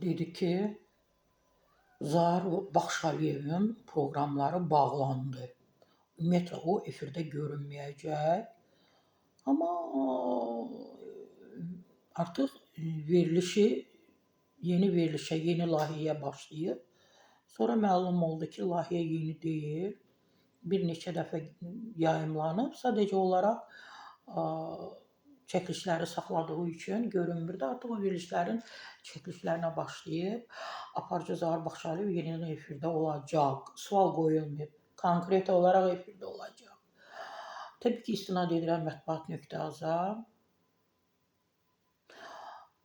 Dedi ki, Zaur Baxşaliyevin proqramları bağlandı. Ümumiyyətlə o efirdə görünməyəcək. Amma artıq verilişi yeni verilişə, yeni layihəyə başlayıb. Sonra məlum oldu ki, layihə yeni deyil. Bir neçə dəfə yayımlanıb. Sadəcə olaraq çəkilişləri saxladığı üçün görünmürdü. Artıq o verilişlərin çəkilişlərinə başlayıb. Aparıcı Zaur Baxşaliyev yenidən efirdə olacaq. Sual qoyulmayıb. Konkret olaraq efirdə olacaq. Təbii ki, istinad edirəm mətbuat.az-a.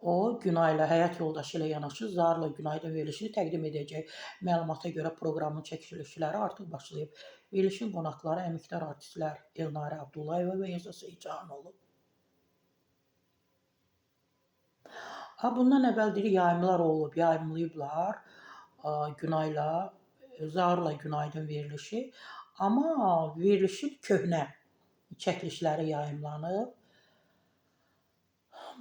O, Günayla, həyat yoldaşı ilə yanaşı Zaurla Günaydın verilişini təqdim edəcək. Məlumata görə proqramın çəkilişləri artıq başlayıb. Verilişin qonaqları əməkdar artistlər Elnarə Abdullayeva və Elza Seyidcan olub. Ha, bundan əvvəl deyir, yayımlar olub, yayımlayıblar Günayla, Zaurla Günaydın verilişi. Amma verilişin köhnə çəkilişləri yayımlanıb.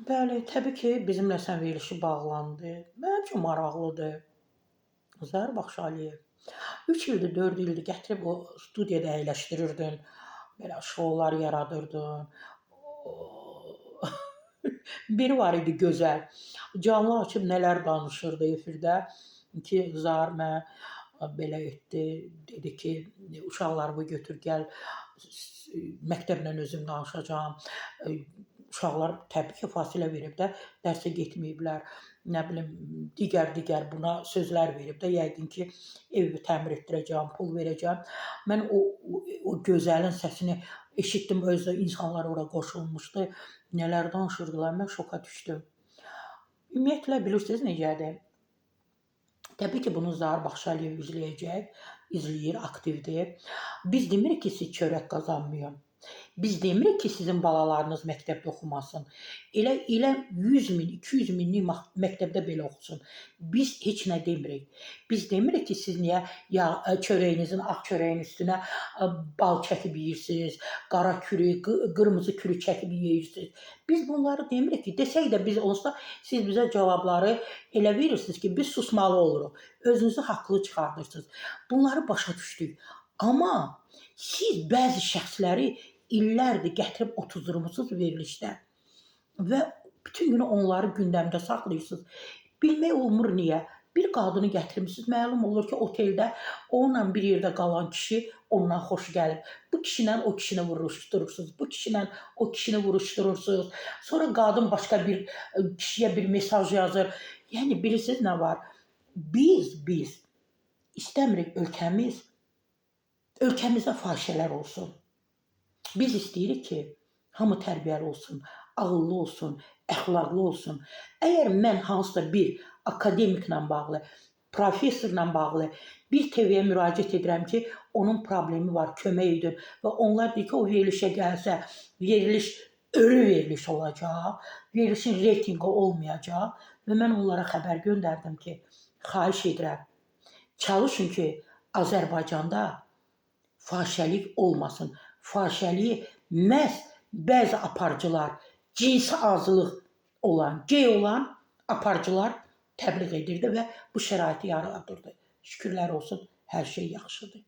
Bəli, təbii ki, Bizimlə Sən verilişi bağlandı. Mənim üçün maraqlıdır. Zaur Baxşaliyev. 3 ildir, 4 ildir gətirib o studiyada əyləşdirirdin. Belə şoular yaradırdın. Biri var idi gözəl. Canlı açıb nələr danışırdı efirdə ki, Zaur mənə belə etdi. Dedi ki, uşaqlarımı götür gəl, məktəblə özüm danışacağam. Uşaqlar təbii ki, fasilə verib də dərsə getməyiblər. Nə bilim, digər buna sözlər verib də, yəqin ki, evi təmir etdirəcəm, pul verəcəm. Mən o gözəlin səsini eşitdim, özü insanlar ora qoşulmuşdu. Nələr danışırdılar, mən şoka düşdüm. Ümumiyyətlə, bilirsiniz necədir? Təbii ki, bunu Zaur Baxşaliyev izləyəcək, izləyir, aktivdir. Biz demirik ki, siz çörək qazanmayın. Biz demirik ki, sizin balalarınız məktəbdə oxumasın. Elə 100 min, 200 minlik məktəbdə belə oxusun. Biz heç nə demirik. Biz demirik ki, siz niyə ya çörəyinizin, ağ çörəyin üstünə bal çəkib yeyirsiniz, qara kürü, qırmızı kürü çəkib yeyirsiniz. Biz bunları demirik ki, desək də biz olsa, siz bizə cavabları elə verirsiniz ki, biz susmalı oluruq. Özünüzü haqlı çıxardırsınız. Bunları başa düşdük. Amma siz bəzi şəxsləri illərdir gətirib otuzdurmusunuz verilişdə və bütün günü onları gündəmdə saxlayırsınız. Bilmək olmur niyə? Bir qadını gətirmişsiniz, məlum olur ki, oteldə onunla bir yerdə qalan kişi ondan xoş gəlib. Bu kişi ilə o kişini vuruşdurursunuz, bu kişi ilə o kişini vuruşdurursunuz. Sonra qadın başqa bir kişiyə bir mesaj yazır. Yəni, bilirsiniz nə var? Biz istəmirik ölkəmizdə fahişələr olsun. Biz istəyirik ki, hamı tərbiyəli olsun, ağıllı olsun, əxlaqlı olsun. Əgər mən hansısa bir akademiklə bağlı, professorla bağlı bir TV-yə müraciət edirəm ki, onun problemi var, kömək edin və onlar deyir ki, o verilişə gəlsə, veriliş ölü veriliş olacaq, verilişin reytinqi olmayacaq və mən onlara xəbər göndərdim ki, xahiş edirəm, çalışın ki, Azərbaycanda fahişəlik olmasın. Fahişəliyi məhz bəzi aparıcılar, cinsi azlıq olan, gey olan aparıcılar təbliğ edirdi və bu şəraiti yaradırdı. Şükürlər olsun, hər şey yaxşıdır.